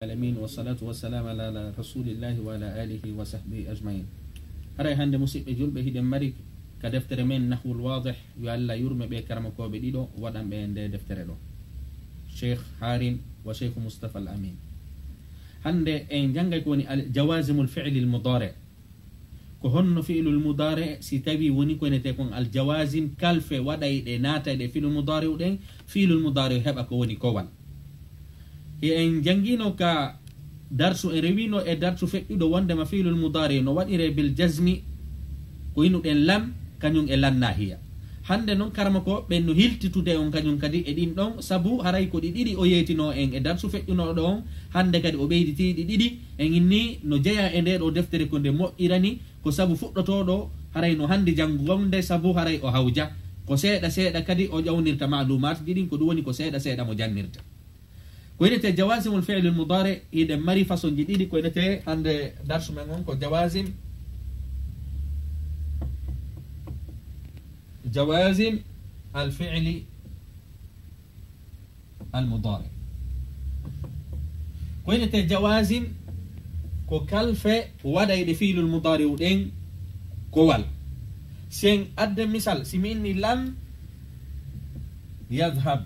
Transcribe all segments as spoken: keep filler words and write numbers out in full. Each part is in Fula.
العالمين، والصلاة والسلام على رسول الله وعلى آله وصحبه أجمعين. Haray hannde, musidɓe julɓe, hiɗen mari ka deftere men Nahwul Wadih, yo Allah yurme ɓe karamokooɓe ɗiɗo waɗanɓe nde deftere ɗo, Cheikh Harin wa Cheikh Mustafa Al Amin. Hannde en janngay ko woni al-, jawazimul fi'lil mudari. Ko honno fi'lul mudari, si tawi woni ko inetee kon aljawazim, kalfe waɗayɗe, naatayɗe fi'lul mudari ɗen, fi'lul mudari heɓa ko woni kowal. Hiɗen janngino ka darsu, en rewino e darsu feƴƴuɗo wondema fi'lul mudari no waɗiree bil jazmi, ko inuɗen lam, kañum e lan nahiya. Hannde non, karamoko ɓen no hiltitude on kañum kadi e ɗin ɗon, sabu haray ko ɗi ɗiɗi o yeetino en e darsu feƴƴunooɗo on, hannde kadi o ɓeyditi ɗi ɗiɗi. En inni no jeyaa e nde ɗo deftere ko nde moƴƴirani, ko sabu fuɗɗotooɗo haray no hannde janngonde, sabu haray o hawja. Ko seeɗa seeɗa kadi o ƴawnirta maalumaatji ɗin, ko ɗum woni ko seeɗa seeɗa mo janngirta. Ko inetee jawazimul fi'lil mudari, hiɗen mari façonji ɗiɗi. Ko inetee hannde darsu men on ko jawazim, jawazim al fi'li al mudari. Ko inetee jawazim, ko kalfe waɗayɗe fi'lul mudari ɗen kowal. Si en adden misal, si mi inni lam yadhhab,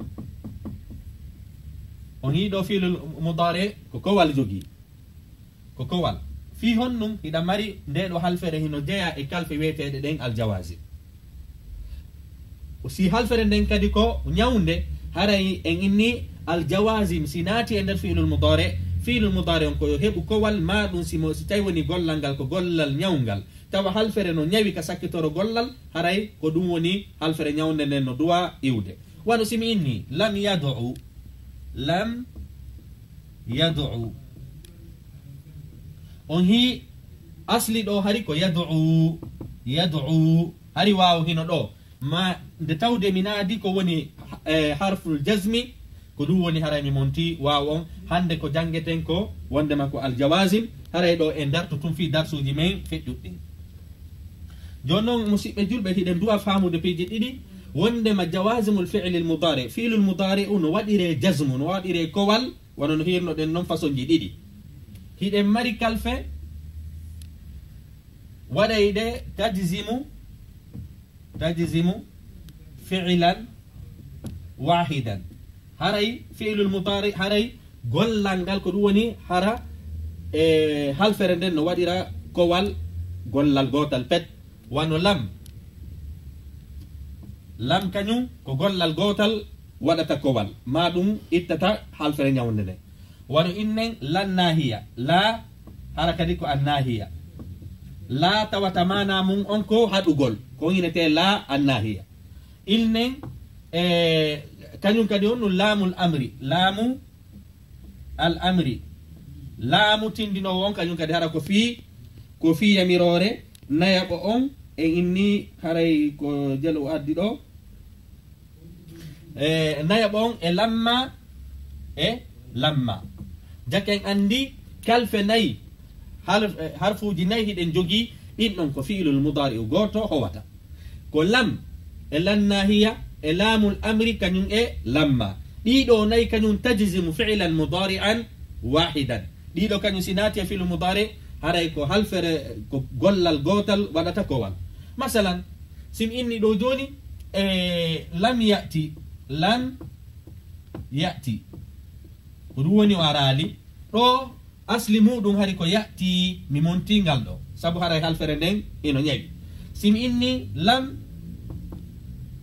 on yi'i ɗo fi'lul mudari ko kowal jogii. Ko kowal. Fii honɗum? Hiɗa mari nde ɗo halfere hino jeyaa e kalfe wi'eteeɗe ɗen aljawazim. Si halfere nden kadi ko ñawnde, haray en inni aljawazim si naati e nder fi'lul mudari, fi'lul mudari on ko yo heɓu kowal, maa ɗum si mo, si tawi woni gollal ngal ko gollal ñawngal, tawa halfere no ñawi ka sakkitoro gollal, haray ko ɗum woni halfere ñawnde nden no duwa iwde. Wano si mi inni lam yad'u, lam yad'u. On hii asli ɗo hari ko yad'u, yad'u. Hari waaw hino ɗo. Ma nde tawde mi naadi ko woni, eh, harful jazmi, ko ɗum woni haray mi monti waaw on. Hannde ko janngeten ko wondema ko aljawazim, haray ɗo en dartu tun fii darsuuji men feƴƴuɗi ɗin. Jooni non, musiɓɓe julɓe, hiɗen duwa faamude piiji ɗiɗi, wondema jawazimul fi'lil mudari, fi'lul mudari u no waɗiree jazmu, no waɗiree kowal, wano no hirnoɗen non façonji ɗiɗi. Hiɗen mari kalfe waɗayɗe tajzimu, tajzimu fi'lan wahidan. Haray fi'lul mudari, haray gollal ngal ko ɗum woni hara, e, halfere nden no waɗira kowal, gollal gootal pet, wano lam. Lam kañum ko gollal gootal waɗata kowal, maa ɗum ittata halfere ñawnde nde. Wano innen lan nahiya, laa hara kadi ko an nahiya. Laa tawata maana mun on ko haɗugol, ko inetee laa an nahiya. Innen, e, kañum kadi on ɗum laamul amri, laamu al amri, laamu tindinoowo on kañum kadi hara ko fii, ko fii yamiroore. Nayaɓo on en inni haray ko jelu o addi ɗo. E, nayaɓo on e lamma, e lamma. Jake en anndi kalfe nayi, hal-, e, harfuuji nayi hiɗen jogii, ɗin ɗon ko fi'lul mudari u gooto howata. Ko lam, e lan nahiya, e laamul amri, kañum e lamma. Ɗiɗo nayi kañum tajzimu fi'lan mudari'an wahidan. Ɗiɗo kañum si naati e fi'lul mudari, haray ko halfere, ko gollal gootal waɗata kowal. Masalan, si mi inni ɗo jooni, e lam ya'ti, lam ya'ti. Ko ɗum woni o araali. Ɗo asli muɗum hari ko ya'ti, mi monti ngal ɗo. Sabu haray halfere nden ino ñawi. Si mi inni lam,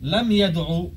lam yad'u,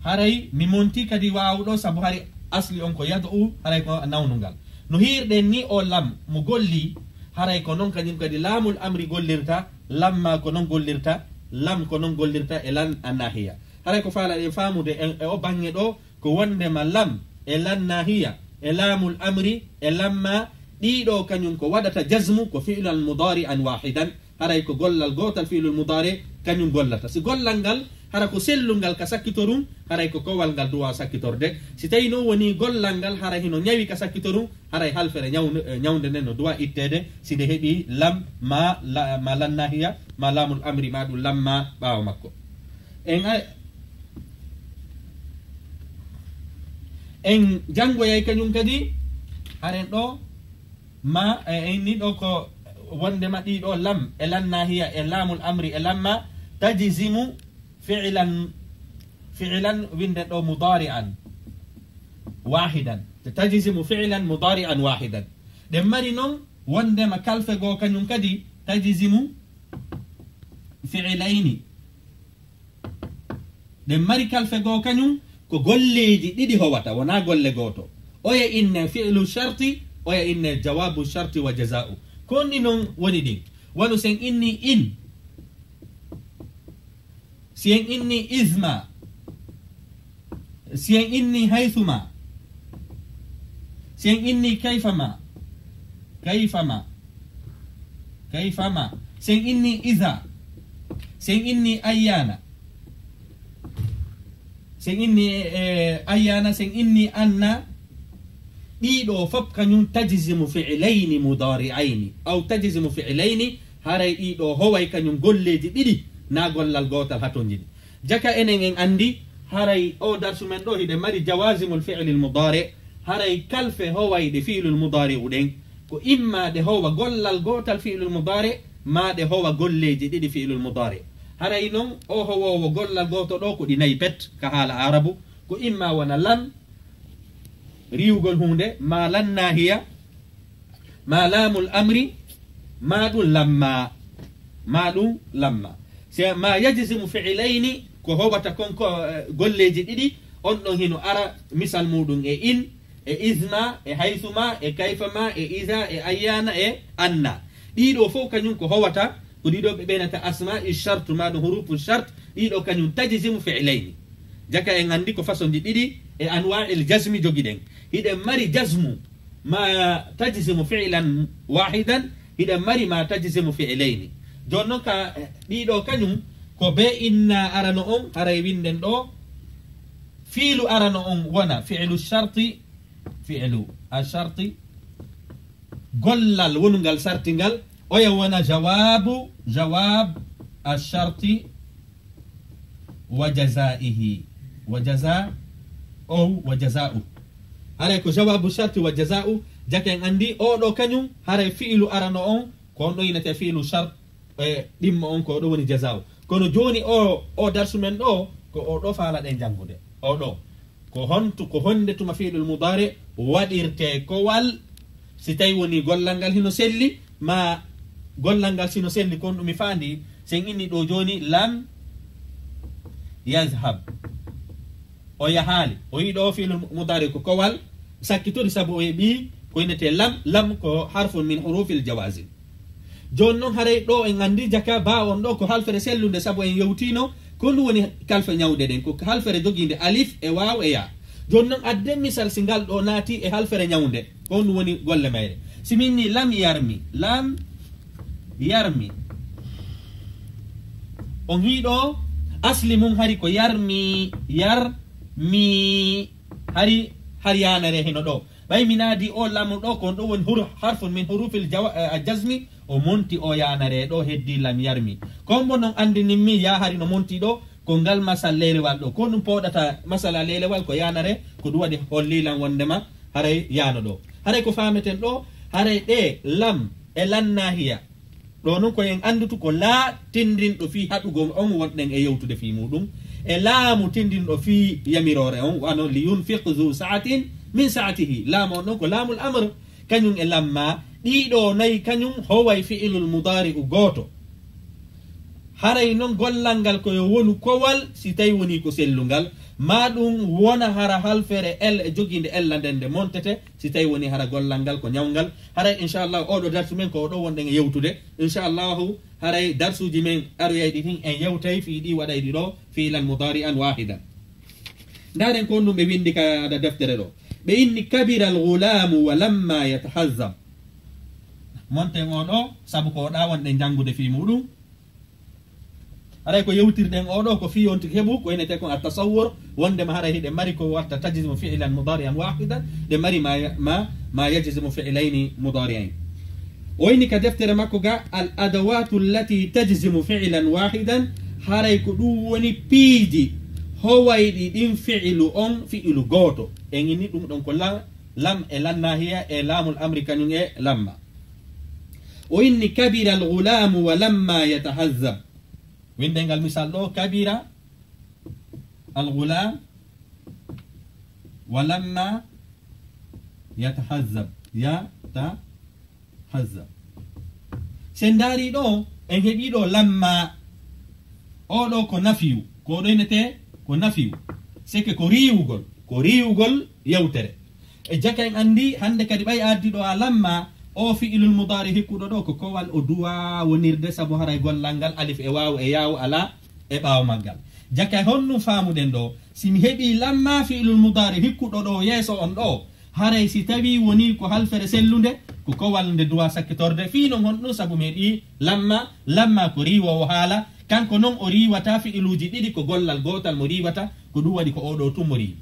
haray mi monti kadi waaw ɗo, sabu hari asli on ko yad'u, haray ko nawnungal. No hiirɗen ni o lam mo golli, haray ko non kañum kadi laamul amri gollirta, lamma ko non gollirta, lam ko non gollirta e lan annahiya. Haray ko faalaɗen faamude en e o baŋŋe ɗo, ko wondema lam e lan nahiya e laamul amri e lamma, ɗiɗo kañum ko waɗata jazmu ko fi'lan mudari'an wahidan, haray ko gollal gootal fi'lul mudari kañum gollata. Si gollal ngal hara ko sellungal ka sakkitorum, haray ko kowal ngal duwa sakkitorde. Si tawi non woni gollal ngal hara hino ñawi ka sakkitorum, haray halfere ñawnde, eh, ñawnde nden no duwa itteede si nde heɓi lam ma la-, ma lan nahiya ma laamul amri ma ɗum lamma ɓaawo makko. En ay-, en janngoyay kañum kadi Haren ɗo ma e inni ɗo ko wonde ma ɗiɗo lam e lan nahiya e lamul amri e lamma tajzimu fi'lan fi'lan winde ɗo mudari'an wahidan. Tajzimu fi'lan mudari'an wahidan. Ɗen mari non wonde ma kalfe goo kañum kadi tajzimu fi'layni. Ɗen mari kalfe goo kañum ko golleeji ɗiɗi howata, wonaa golle gooto. Oya inne fi'lu sharti, oya inne jawabu sharti wa jaza'u. Ko ni non woni ɗin. Wano sen inni in, si en inni izma, si en inni haythuma, si en inni kayfama, kayfama, kayfama, si en inni iza, si en inni ayyana, si en inni eh, ayyana, si en inni anna, ɗiɗo fop kañum tajzimu fi'layni mudari'ayni aw tajzimu fi'layni. Haray ɗiɗo howay kañum golleeji ɗiɗi na gollal gootal hatonji ɗi. Jaka enen en anndi haray o darsu men ɗo hiɗe mari jawazimul fi'lil mudari. Haray kalfe howayɗe fi'lul mudari uɗen ko imma ɗe howa gollal gootal fi'lul mudari ma ɗe howa golleeji ɗiɗi fi'lul mudari. Haray non o howoowo gollal gooto ɗo ko ɗi nayi pet ka haala arabu. Ko imma wona lan riwugol huunde ma lan nahiya ma lamul amri ma ɗum lamma ma ɗum lamma. Se ma yajzimu fi'layni ko howata kon ko eh, golleeji ɗiɗi. On ɗon hino ara misal muɗum e in e izma e haythuma e kayfama e iza e ayyana e anna. Ɗiɗo fof kañum ko howata ko ɗiɗo ɓe ɓeynata asma i shartu ma ɗum hurufu shart. Ɗiɗo kañum tajzimu fi'layni. Jaka en anndi ko façon ji ɗiɗi e anwa'il jazmi jogiɗen. Hiɗen mari jazmu ma tajzimu fi'lan wahidan, hiɗen mari ma tajzimu fi'layni. Jooni noon ka ɗiɗo kañum ko be inna arano on haray winden ɗo fiilu arano on wona fi'lu sharti fi'lu a sharti gollal wonungal sarti ngal. Oya wona jawabu jawab a sharti wa jazaihi wa jaza ow wa jaza'u. Haray ko jawabu sharti wa jaza'u. Jaka en anndi oɗo kañum haray fi'lu arano on ko on ɗo yinete fi'lu shart e ɗimmo on ko oɗo woni jaza'u. Kono jooni o o darsu men ɗo ko oɗo faalaɗen janngude oɗo ko hontu ko honde tuma fi'lul mudari waɗirte kowal si tawi woni gollal ngal hino selli ma gollal ngal sino selli kon ɗum mi faandi. Sen inni ɗo jooni lam yazhab o yahaali o yiɗo o fi'lul mudari ko kowal sakkitori sabu o heɓi ko innete lam lam ko harfun min hurufil jawazim. Jooni noon haray ɗo en anndi jaka ba on ɗo ko halfere sellunde sabu en yewtino ko ɗum woni kalfe ñawde ɗen ko halfere jogiinde alif e waaw e yaa. Jooni noon adden misal si ngal ɗo naati e halfere ñawnde ko ɗum woni golle mayre. Si min ni lam yarmi lam yarmi on hiɗo asli mum hari ko yarmi yarmi hari har yanare hino ɗo. Ɓay mi naadi o lamu ɗo kon ɗo woni hur harfun min hurufil jawa a jazmi o monti o yanare ɗo heddi lam yarmi. Kon bo non andinin mi ya hari no monti ɗo ko ngal masal lelewal ɗo ko ɗum poɗata masala lelewal ko yanare ko ɗum waɗi holli lan wondema haray yano ɗo. Haray ko fameten ɗo haray ɗe lam e lan nahiya. Ɗo non ko en anndutu ko laa tindinɗo fii haɗugol on wonɗen e yewtude fii muuɗum e laamu tindinɗo fii yamiroore on wano li yunfiq zu sa'atin min sa'atihi laamu on ɗon ko laamul amr. Kañum e lamma ɗiɗo nayi kañum howay fi'ilul mudaari'u gooto. Haray non gollal ngal ko yo wonu kowal si tawi woni ko sellungal ma ɗum wona hara halfere el e jogiinde ella nden nde montete. Si tawi woni hara gollal ngal ko ñawngal haray inchallahu oɗo darsu men ko oɗo wonɗen e yewtude inchallahu haray darsuji men aroyayɗi ɗin en yewtay fii ɗi waɗayɗi ɗo fiilan mudari an wahidan. Ndaren ko honɗum ɓe windi ka ada deftere ɗo ɓe inni kabira al gulamu wa lamma yatahazzab. Monten oɗo sabu ko oɗa wonɗen janngude fii muɗum. Haray ko yewtirɗen oɗo ko fii on tigi heɓu ko inete kon a tasawwur wondema haray hiɗe mari ko watta tajzimu fi'lan mudari'an wahidan ɗe mari ma ma ma yajzimu fi'layni mudari'ayn. O inni ka deftere makko ga al adawatu allati tajzimu fi'lan wahidan. Haray ko ɗum woni piiji howayɗi ɗin fi'ilu on fi'ilu gooto en inni ɗum ɗon ko la Lam e lan nahiya e laamul amri kañum e lamma. O inni: "Kabira al gulaamu wa lamma yatahazzab." Winndee ngal misal ɗo: "Kabira al gulaam wa lamma yatahazzab." Yatahazzab. Si en ndaari ɗo, en heɓii ɗo lamma. O ɗo ko nafiyu, ko ɗo innetee ko nafiyu. C'est que ko riiwugol, ko riiwugol yewtere. E jaka en anndi hannde kadi ɓay a addi ɗo a lamma, o fi'ilul mudaari hikkuɗo ɗo ko kowal o duwaa wonirde, sabu haray gollal ngal alif e waawu e yaawu alaa e ɓaawo maggal. Jaka honɗum faamuɗen ɗo? Si mi heɓii lamma fi'ilul mudaari hikkuɗo ɗo yeeso on ɗo, haray si tawii wonii ko halfere sellunde, ko kowal nde duwaa sakkitorde. Fii non honɗum? Sabu mi heɓii lamma, lamma ko riiwoowo haala, kanko non o riiwata fi'iluuji ɗiɗi, ko gollal gootal mo riiwata, ko ɗum waɗi ko oo ɗo tun mo riiwi.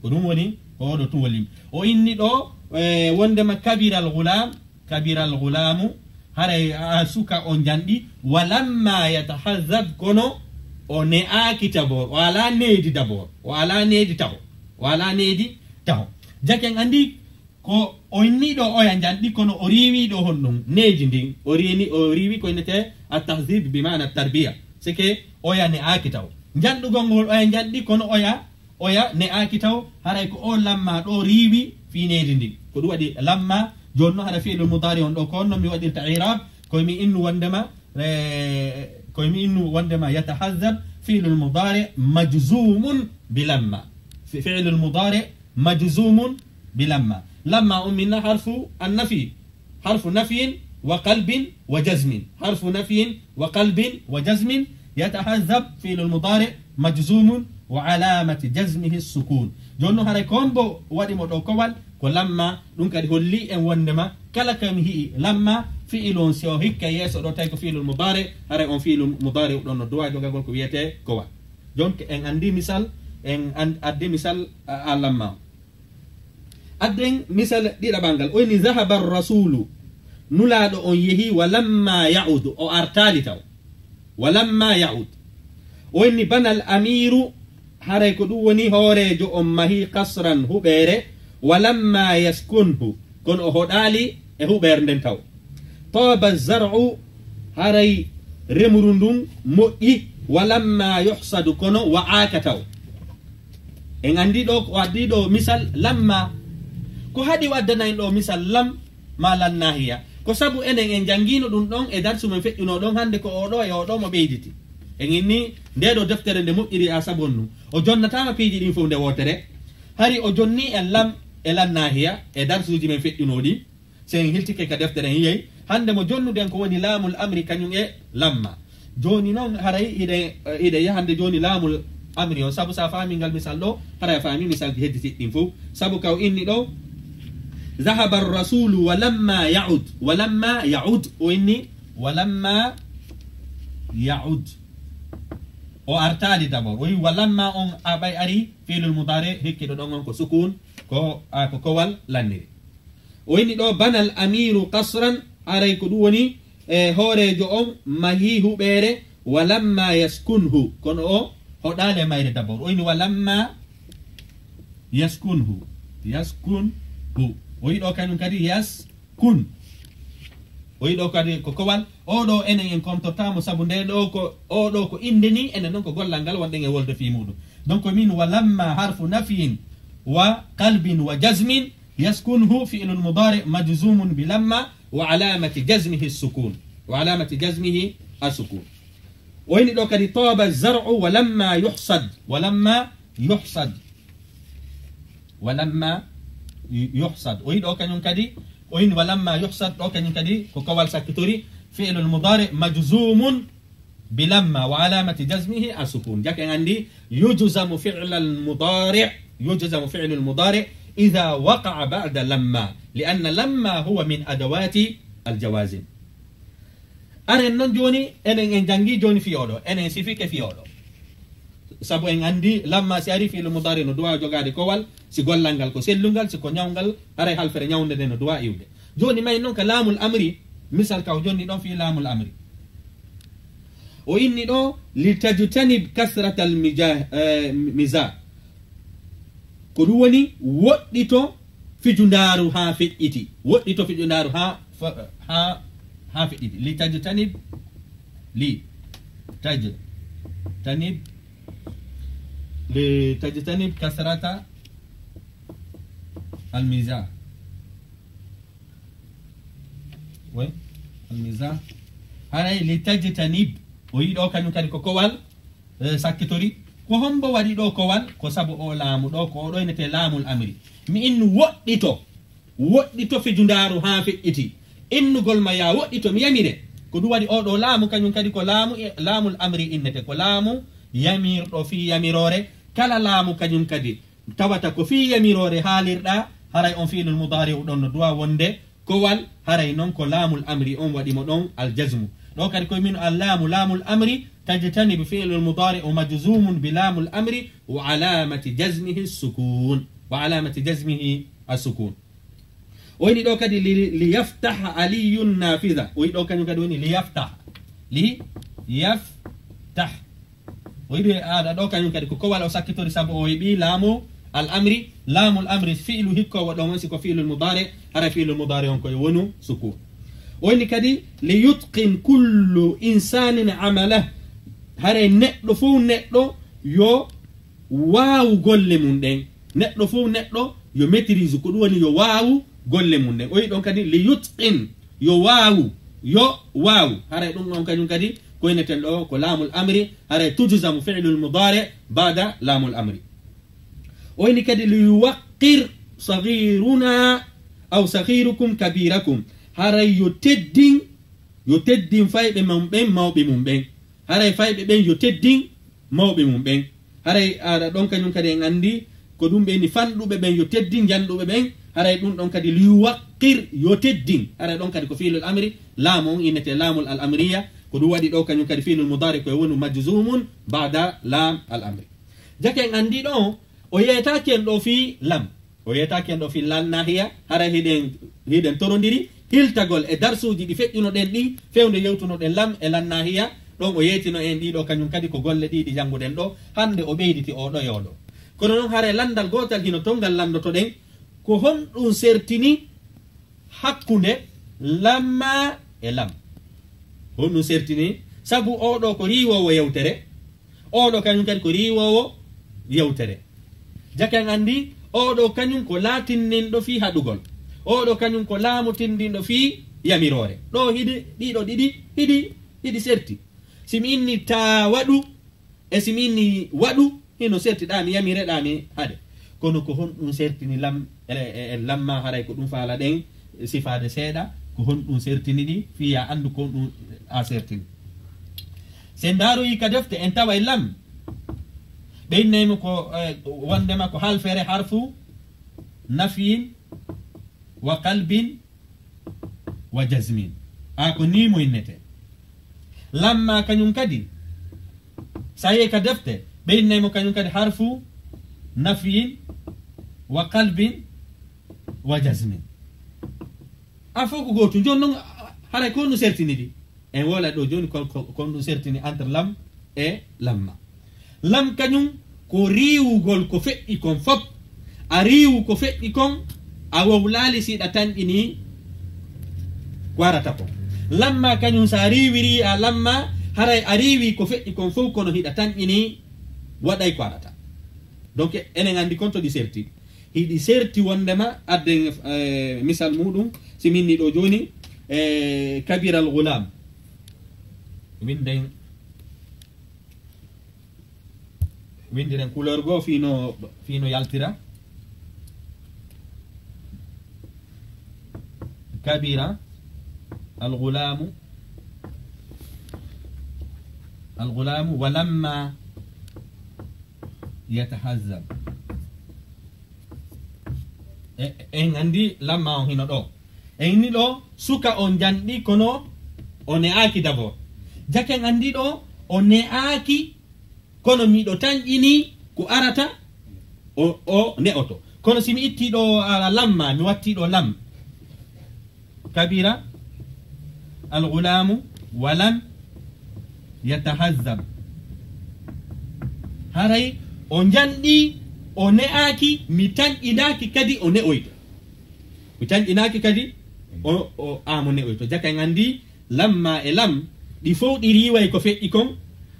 Ko ɗum woni ko oo ɗo tun woni. O inni ɗo, e, wonndema kabiral gulaam, kabiral gulaamu, haray a suka o njanɗi, wa lamma yatahazzab, kono o ne'aaki d'abord, o alaa needi d'abord, o alaa needi taho, o alaa needi taho. Jaka en anndi ko o inni ɗo oya njanɗi, kono o riiwi ɗo honɗum? Needi ndin. O riini, o riiwi ko innetee at-tahzib bi maana tarbiya. C'est que oya ne'aaki taho. Njanɗugol ngol oya njanɗi, kono oya, oya ne'aaki taho, haray ko o lamma ɗo riiwi fii needi ndin. Ko ɗum waɗi lamma, jooni non hara fi'ilul mudaari on ɗo, ko on non mi waɗirta i'raab, ko mi innu wonndema, e, ko mi innu wonndema yatahazzab fi'ilul mudaari majzuumun bi lamma. Fi-, fi'ilul mudaari majzuumun bi lamma. Lamma on minna harfu annafi, harfu nafyin wa qalbin wa jazmin. Harfu nafyin wa qalbin wa jazmin. Yatahazzab fi'ilul mudaari majzuumun wa alaamati jazmihi sukuun. Jooni non haray ko hombo waɗi mo ɗo kowal? Ko lamma. Ɗum kadi holli en wonndema kala ka mi hi'i lamma, fi'ilu on si o hikka yeeso ɗo tawi ko fi'ilul mudaari, haray on fi'ilul mudaari ɗon no duwaa jogagol ko wiyetee kowal. Jooni en anndi misal, en an-, addi misal a, a lamma. Adden misal ɗiɗaɓal ngal. O inni: "Zahaba ar-rasuulu", Nulaaɗo on yehi, "wa lamma ya'ud", o artaali taw. "Wa lamma ya'ud." O inni: "Bana al-amiiru", haray ko ɗum woni hooreejo on mahi, "qasran", huɓeere, "wa lamma yaskunhu", kono o hoɗaali e huɓeere nden taw. "Taaba zar'u", haray remru ndun moƴƴi, "wa lamma yuhsadu", kono wa'aaka taw. En anndi ɗo, o addi ɗo misal lamma. Ko haɗi o addana en ɗo misal lam ma lan nahiya? Ko sabu enen en janngiino ɗum ɗon e darsu men feƴƴuno ɗon hannde, ko o ɗo e o ɗo mo ɓeyditi. En inni nde ɗo deftere nde moƴƴiri a sabu on ɗum. O jonnataama piiji ɗin fof nde wootere. Hari o jonni en lam e lan nahiya e darsuuji men feƴƴunooɗi. Si en hiltike ka deftere en yiyay, hannde mo jonnuden ko woni laamul amri kañum e lamma. Jooni noon haray hiɗen, hiɗen yahande jooni laamul amri on. Sabu sa faami ngal misal ɗo, haray a faami misalji hedditiɗi ɗin fof. Sabu ka o inni ɗo, "Zahaba ar-rasuulu wa lamma ya'ud", wa lamma ya'ud, o inni, "Wa lamma ya'ud." O artaali d'abord. O wi, "Wa lamma" on a ɓay ari, fi'lul mudaari hikkiɗo ɗon on ko sukuun, ko, a, ko kowal lanniri. O inni ɗo, "Banal amiiru qasran", haray ko ɗum woni, e, hooreejo on mahi huɓeere, "wa lamma yaskunhu", kono o hoɗaali e mayre d'abord. O inni, "Wa lamma yaskunhu", yaskunhu. O wi ɗo kañum kadi, "Yaskun". O wi ɗo kadi ko kowal. O ɗo enen en komtortaamo sabu nde ɗo ko, o ɗo ko innde ni, enen noon ko gollal ngal wonɗen e wolde fii muɗum. Donc min, "Wa lamma harfu nafyin wa qalbin wa jazmin, yaskunhu fi'lun mudaari' majzumun bi lamma wa alamati jazmihi sukun." Wa alamati jazmihi as-sukun. O inni ɗo kadi, "Taaba zar'u wa lamma yuhsad." Wa lamma yuhsad. Wa lamma yu-, yuhsad. O wi ɗo kañum kadi, o inni, "Wa lamma yuhsad", ɗo kañum kadi ko kowal sakkitori, fi'lul mudaari' majzumun bi lamma wa alamati jazmihi as-sukun. Jaka en anndi, yujzamu fi'lal mudaari', yujzamu fi'lul mudaari' idha waqa'a ba'da lamma, li anna lamma huwa min adawati al-jawazim. Aren noon jooni, enen en janngi jooni fii oɗo, enen sifike fii oɗo. Sabu en anndi lamma si ari fi'lul mudaari' no duwaa jogaade kowal, si gollal ngal ko sellungal, si ko ñawngal, haray halfere ñawnde nde no duwaa iwde. Jooni may noon ka laamul amri, misal ka o jonni ɗon fii laamul amri. O inni ɗo, "Li tajtanib kasratal mija-, eh, miza." Ko ɗum woni woɗɗito Fijundaaru haa feƴƴiti. Woɗɗito fijundaaru haa, fa-, haa, haa feƴƴiti. Li tajtanib, li taj tanib, li tajtanib kasrata al miza. Oui, al miza. Haray li tajtanib. O yiɗo kañum kadi ko kowal, eh, sakkitori. Ko hombo waɗi ɗo kowal? Ko sabu o laamu ɗo, ko o ɗo inete laamul amri. Mi innu woɗɗito. Woɗɗito fijundaaru haa feƴƴiti. Innugol ma ya woɗɗito, mi yamire. Ko ɗum waɗi oo ɗoo laamu, kañum kadi ko laamu, laamul amri innete. Ko laamu yamirɗo fii yamiroore. Kala laamu kañum kadi tawata ko fii yamiroore haalirɗaa, haray on fiilul mudaari'u ɗon no duwa wonde kowal, haray non ko laamul amri on waɗi mo ɗon aljazmu. Ɗo kadi koye min allaamu, laamul amri, tajtanibu fiilul mudaari'u majzumun bi laamul amri wa alaamati jazmihi sukun. Wa alaamati jazmihi asukun. O woni ɗo kadi li, li yaftaha Aliyun nafiza. O wi ɗo kañum kadi woni li yaftaha. Li yaftah. O yiɗi aada ɗo kañum kadi ko kowal o sakkitori sabu o heɓi laamu al amri. Laamul amri fi'lu hikko waɗo on si ko fi'lul mudaari, hara fi'lul mudaari on koye wonu sukun. O woni kadi li yutqin kullu insanin amalah. Hare neɗɗo fof neɗɗo yo waawu golle mum ɗen. Neɗɗo fof neɗɗo yo maîtrise, ko ɗum woni yo waawu golle mum ɗen. O wi ɗon kadi li yutqin, yo waawu, yo waawu. Haray ɗum ɗon kañum kadi ko inneten ɗo ko laamul amri, haray tujzamu fi'lul mudaari ba'da laamul amri. O woni kadi li yuwaqqir saghiruna aw saghirukum kabirakum. Haray yo teddin, yo teddin fayɓe mum ɓen, mawɓe mum ɓen. Haray fayɓe ɓen yo teddin mawɓe mum ɓen. Haray aɗa ɗon kañum kadi en anndi ko ɗum ɓe ni fanɗuɓe ɓen yo teddin janɗuɓe ɓen. Haray ɗum ɗon kadi li yuwaqqir yo teddin. Haray ɗon kadi ko fiilul amri, laamu on innete laamul al amriya. Ko ɗum waɗi ɗo kañum kadi fiilul mudaari ko e wonu majzumun ba'da laam al amri. Jake en anndi ɗo o yeetaaki en ɗo fii lam. O yeetaaki en ɗo fii lan nahiya, haray hiɗen, hiɗen torondiri hiltagol e darsuuji ɗi feƴƴunoɗen ɗi, fewde yewtunoɗen lam e lan nahiya, ɗon o yeetino en ɗiɗo kañum kadi ko golle ɗiɗi jannguɗen ɗo, hannde o ɓeyditi o ɗo e o ɗo. Kono noon haray lanndal gootal hino ton ngal lanndotoɗen, ko honɗum sertini hakkunde lamma e lam? Honɗum sertini? Sabu o ɗo ko riiwoowo yewtere, o ɗo kañum kadi ko riiwoowo yewtere. Jake en anndi, o ɗo kañum ko laatinninɗo fii haɗugol. O ɗo kañum ko laamu tinndinɗo fii yamiroore. Ɗo hiɗi, ɗiɗo ɗiɗi, hiɗi, hiɗi serti. Si mi inni taa waɗu, e si mi inni waɗu, hino serti ɗa mi yamire ɗa mi haɗe. Kono ko honɗum sertini lam, e, e, e lamma haray ko ɗum faala ɗen sifaade seeɗa, ko honɗum sertini ɗi, fii ya anndu ko honɗum a sertini. Sen ndaaroyi ka defte, en taway lam, ɓe innay mo ko, eh, wondema ko halfere harfu nafyin wa qalbin wa jazmin. A ko ni mo innete. Lamma kañum kadi, sa yehi ka defte, ɓe innay mo kañum kadi harfu nafyin wa qalbin wa jazmin. A fof ko gootum. Jooni noon, haray ko honɗum sertini ɗi? En woola ɗo jooni kon, kon, kon ɗum sertini entre lam e lamma. Lam kañum ko riiwugol ko feƴƴi kon fof. A riiwu ko feƴƴi kon, a wowlaali si hiɗa tanƴini ko arata kon. Lamma kañum sa riiwiri a lamma, haray a riiwi ko feƴƴi kon fof kono hiɗa tanƴini waɗay ko arata. Donc enen anndi kon to ɗi serti. Hiɗi serti wondema, adden, eh, misal muɗum, si min ni ɗo jooni, eh, kabira al ghulam. Winden, windiren couleur goo fii no, fii no yaltira. Kabira al ghulamu, al ghulamu wa lamma yatahazzab. E, en anndi lamma on hino ɗo. En inni ɗo, suka on janɗi, kono o ne'aaki d'abord. Jake en anndi ɗo, o ne'aaki, kono miɗo tanƴini ko arata, o, o ne'oto. Kono si mi itti ɗo, a, lamma, mi watti ɗo lam. Kabira al ghulamu wa lam yatahazzab. Haray o janɗi, o ne'aaki, mi tanƴinaaki kadi o ne'oyto. Mi tanƴinaaki kadi o, o aamo ne'oy to. Jaka en anndi lamma e lam, ɗi fow ɗi riiway ko feƴƴi kon,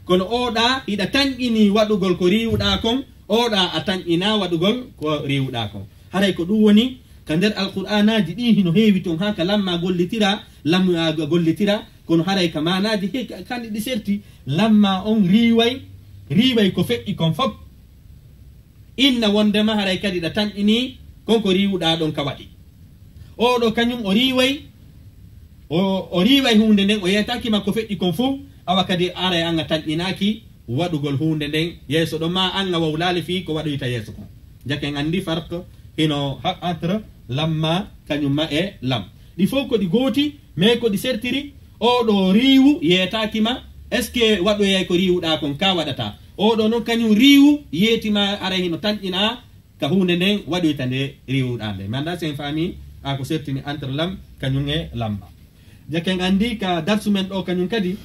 kono oɗa iɗa tanƴini waɗugol ko riiwuɗaa kon, oɗa a tanƴina waɗugol ko riiwuɗaa kon. Haray ko ɗum woni ka nder Alqur'aanaaji ɗi hino heewi ton haa ka lamma gollitira, lam, a, gollitira, kono haray ka maanaaji he, ka, kandi ɗi serti, lamma on riiway, riiway ko feƴƴi kon fow. Inna wondema haray kadi ɗa tanƴini kon ko riiwuɗaa ɗon ka waɗi. Oɗo kañum o riiway, o, o riiway huunde nden, o yeetaaki ma ko feƴƴi kon fow, awa kadi aray an a tanƴinaaki waɗugol huunde nden yeeso ɗon, ma an a wawlaali fii ko waɗoyta yeeso kon. Jaka en anndi farq hino ha-, entre lamma kañum ma e lam. Ɗi fow ko ɗi gooti, mais ko ɗi sertiri, oɗo riiwu yeetaaki ma, est-ce que waɗoyay ko riiwuɗaa kon ka waɗata? Oɗo non kañum riiwu yeeti ma, aray hino tanƴina ka huunde nden waɗoyta nde riiwuɗaa nde. Mi anndaa si en faami a ko sertini entre lam kañum e lamma. Jaka en anndi ka darsu men ɗo kañum kadi,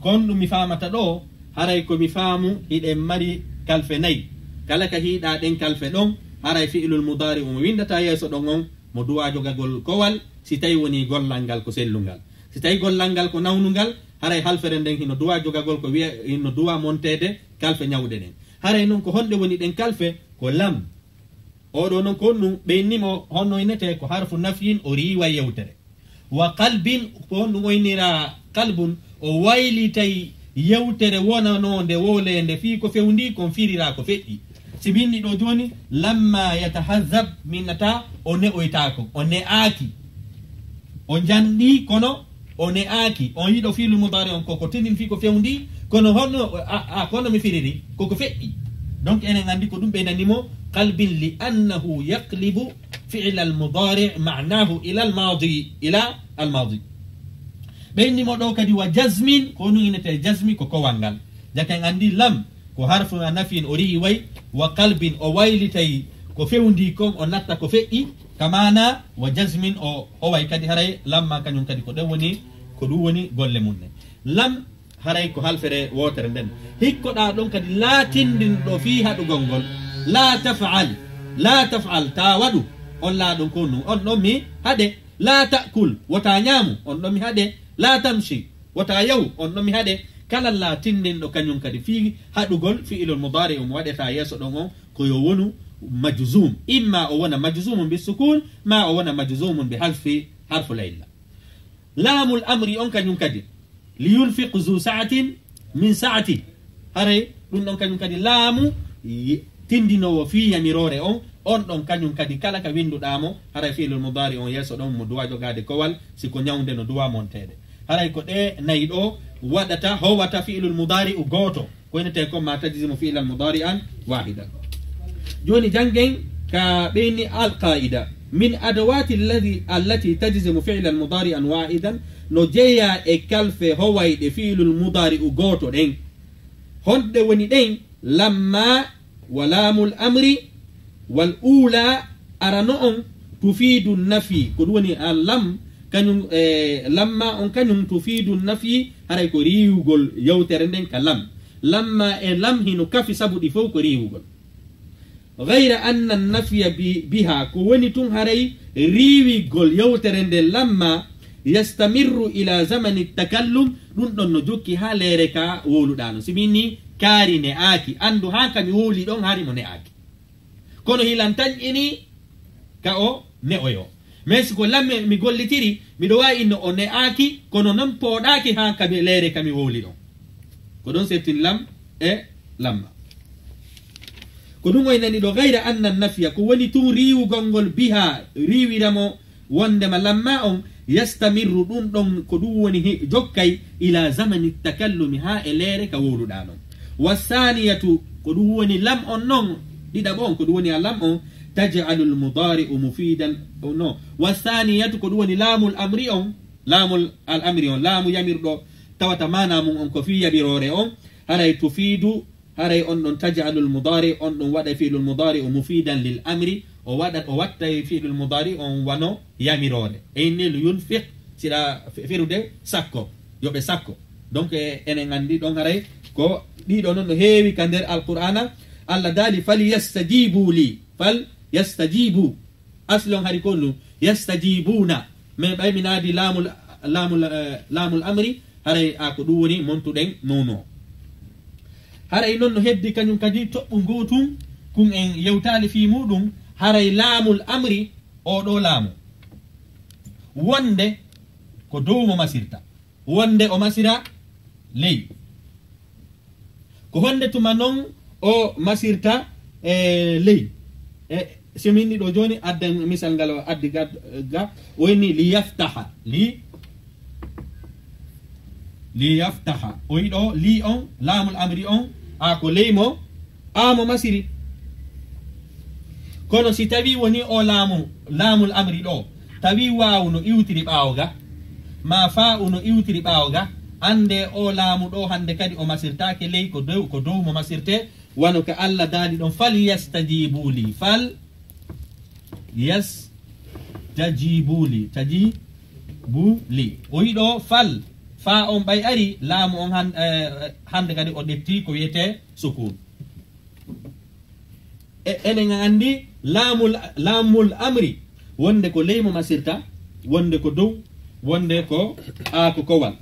ko honɗum mi faamata ɗo, haray ko mi faamu hiɗen mari kalfe nayi. Kala ka hiiɗaa ɗen kalfe ɗon, haray fi'ilul mudaari mo winndata yeeso ɗon on, mo duwaa jogagol kowal, si tawi woni gollal ngal ko sellungal. Si tawi gollal ngal ko nawnungal, haray halfere nden hino duwaa jogagol ko wiya, hino duwaa monteede kalfe ñawɗe ɗen. Haray non ko honɗe woni ɗen kalfe? Ko lam. Oɗo non ko honɗum ɓe inni mo, honno innete? Ko harfu nafyin, o riiwa yewtere. Wa qalbin, ko honɗum o innira qalbun? O waylitay yewtere wonanoonde wooleende fii ko fewndii kon firira ko feƴƴi. Si min ni ɗo jooni, lamma yatahazab, min nata o ne'oytaako, o ne'aaki. O janɗii, kono o ne'aaki. On yiɗo fi'lu mudaari on ko, ko tinin fii ko fewndii, kono honno, a, a, kono mi firiri, ko ko feƴƴi. Donc, enen anndi ko ɗum ɓe nani mo, qalbin li annahu yaqlibu fi'la al mudaari ma'nahu ila al maadi, ila al maadi. Ɓe inni mo ɗo kadi wa jazmin, ko honɗum innete jazmi? Ko kowal ngal. Jaka en anndi lam ko harfu nafyin, o riiway, wa qalbin, o waylitay ko fewndii kon, o natta ko feƴƴi, ka maana wa jazmin, o howay kadi haray lamma kañum kadi ko ɗen woni, ko ɗum woni golle mum ɗen. Lam haray ko halfere wootere nden. Hikkoɗaa ɗon kadi laa tindinɗo fii haɗugol ngol. Laa taf'al, laa taf'al, taa waɗu. On laa ɗon ko honɗum? On ɗon mi haɗe. Laa ta'kul, wota ñaamu, on ɗon mi haɗe. Laa tamshi, wota yahu, on ɗon mi haɗe. Kala laa tindinɗo kañum kadi fii haɗugol fi'ilul mudaari mo waɗata yeeso ɗon on, ko yo wonu majzum. Imma o wona majzumun bi sukun, ma o wona majzumun bi hazfi harfu lilla. Laamul amri on kañum kadi, li yunfiq zu sa'atin min sa'ati. Haray ɗum ɗon kañum kadi laamu yi-, tindinoowo fii yamiroore on, on ɗon kañum kadi kala ka winnduɗaa mo, haray fi'lul mudaari on yeeso ɗon mo duwaa jogaade kowal, si ko ñawnde no duwaa monteede. Haray ko ɗe nayi ɗo waɗata, howata fi'lul mudaari u gooto. Ko innetee kon ma tajzimu fi'lan mudaari'an waahidan. Jooni janngen ka ɓeyni alqaa'ida. Min adawaati allati, allati tajzimu fi'lan mudaari'an waahidan, no jeyaa e kalfe howayɗe fi'lul mudaari'u gooto ɗen. Honɗe woni ɗen? Lamma wa laamul amri wal uulaa, arano on tufiidu nafi, ko ɗum woni a lam, kañum, e, lamma on kañum tufiidu nafi, haray ko riiwugol yewtere nden ka lam. Lamma e lam hino kafi sabu ɗi fow ko riiwugol. Gayra anna nafiya bi-, biha, ko woni tun haray riiwigol yewtere nden lamma yastamirru ila zamani takallum, ɗum ɗon no jokki haa leere ka wowluɗaa non. Si min ni kaari ne'aaki, anndu haa ka mi wowli ɗon hari mo ne'aaki. Kono hilan tanƴini ka o ne'oyo. Mais si ko lamme mi gollitiri, miɗo waawi inno o ne'aaki, kono non pooɗaaki haa ka mi leere ka mi wowli ɗon. Ko ɗon sertini lam e lamma. Ko ɗum o inani ɗo, gayra anna nafiya, ko woni tun riiwugol ngol biha, riiwira mo wondema lamma on, yastamirru, ɗum ɗon ko ɗum woni hi-, jokkay, ila zamani takallumi, haa e leere ka wowluɗaa non. Wa saniyatu, ko ɗum woni lam on non, ɗiɗaɓo on, ko ɗum woni a lam on, taj'alul mudaari'u mufiidan, no. Wa saniyatu, ko ɗum woni laamul amri on, laamul al amri on, laamu yamirɗo, tawata maana mum on ko fii yaɓiroore on, haray tufiidu, haray on ɗon taj'alul mudaari, on ɗon waɗa fi'lul mudaari o mufiidan lil amri, o waɗa, o watta fi'lul mudaari on wano yamiroore. E inni li yunfiq, siɗa fe-, ferude sakko, yo ɓe sakko. Donc, e, enen anndi ɗon haray ko ɗiɗo non no heewi ka nder Alqur'aana. Allah daali, "Fal yastajibu li, fal yastajibu." Asli on hari ko ɗum, yastajibuna. Mais ɓay mi naadi laamul, laamul, eh, laamul amri, haray a ko ɗum woni montuɗen mawno. Haray non no heddi kañum kadi toɓɓu ngootum, kun en yewtaali fii muɗum, haray laamul amri, oo ɗoo laamu. Wonde ko dow mo masirta. Wonde o masira ley. Ko honde tuma non o masirta, eh, ley? E, so min ɗiɗo jooni, adden misal ngal o addi ga, ga, o inni li yaftaha, li, li yaftaha. O yiɗo li on, laamul amri on, a ko ley mo, a mo masiri. Kono si tawi woni o laamu, laamul amri ɗo, tawi waawu no iwtiri ɓaawo ga, ma faa'u no iwtiri ɓaawo ga, annde o laamu ɗo hande kadi o masirtaake ley, ko dow, ko dow mo masirte, wano ka Allah daali ɗon, "Fal yastajibu li, fal yastajibu li, tajibu li." O yiɗo fal, fa on ɓay ari, laamu on han-, eh, hande kadi o ɗetti ko wiyete sukun. E, enen anndi laamul, laamul amri, wonde ko ley mo masirta, wonde ko dow, wonde ko a ko kowal.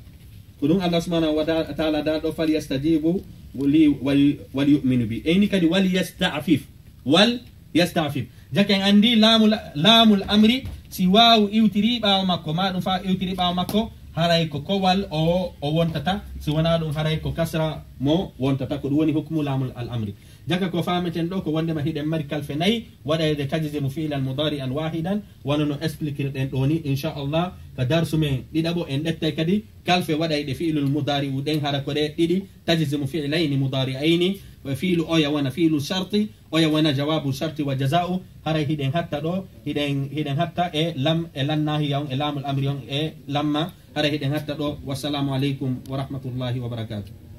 Ko ɗum Allah subhanahu wa ta-, taala daal ɗo, "Fal yastajibu li wal, wal yu'minu bi." Eyni kadi, "Wal yasta'fif." Wal yasta'fif. Jake en anndi laamul, laamul amri, si waawu iwtiri ɓaawo makko, ma ɗum fa iwtiri ɓaawo makko, haray ko kowal o, o wontata, si wonaa ɗum haray ko kasra mo wontata. Ko ɗum woni hukmu laamul al amri. Jaka ko faameten ɗo ko wondema hiɗen mari kalfe nayi waɗayde tajzimu fi'lan mudari'an wahidan, wano no expliquer ɗen ɗo ni, inchallah, ka darsu men ɗiɗaɓo en ɗettay kadi kalfe waɗayɗe fi'lul mudari'u ɗen, hara ko ɗe ɗiɗi, tajzimu fi'layni mudari'ayni, fi'lu oya wona fi'lu sharti, oya wona jawabu sharti wa jaza'u, haray hiɗen hatta ɗo, hiɗen, hiɗen hatta e lam, e lan nahiya on, e laamul amri on, e lamma, haray hiɗen hatta ɗo. Wassalamu aleykum wa rahmatullahi wa barakatuh.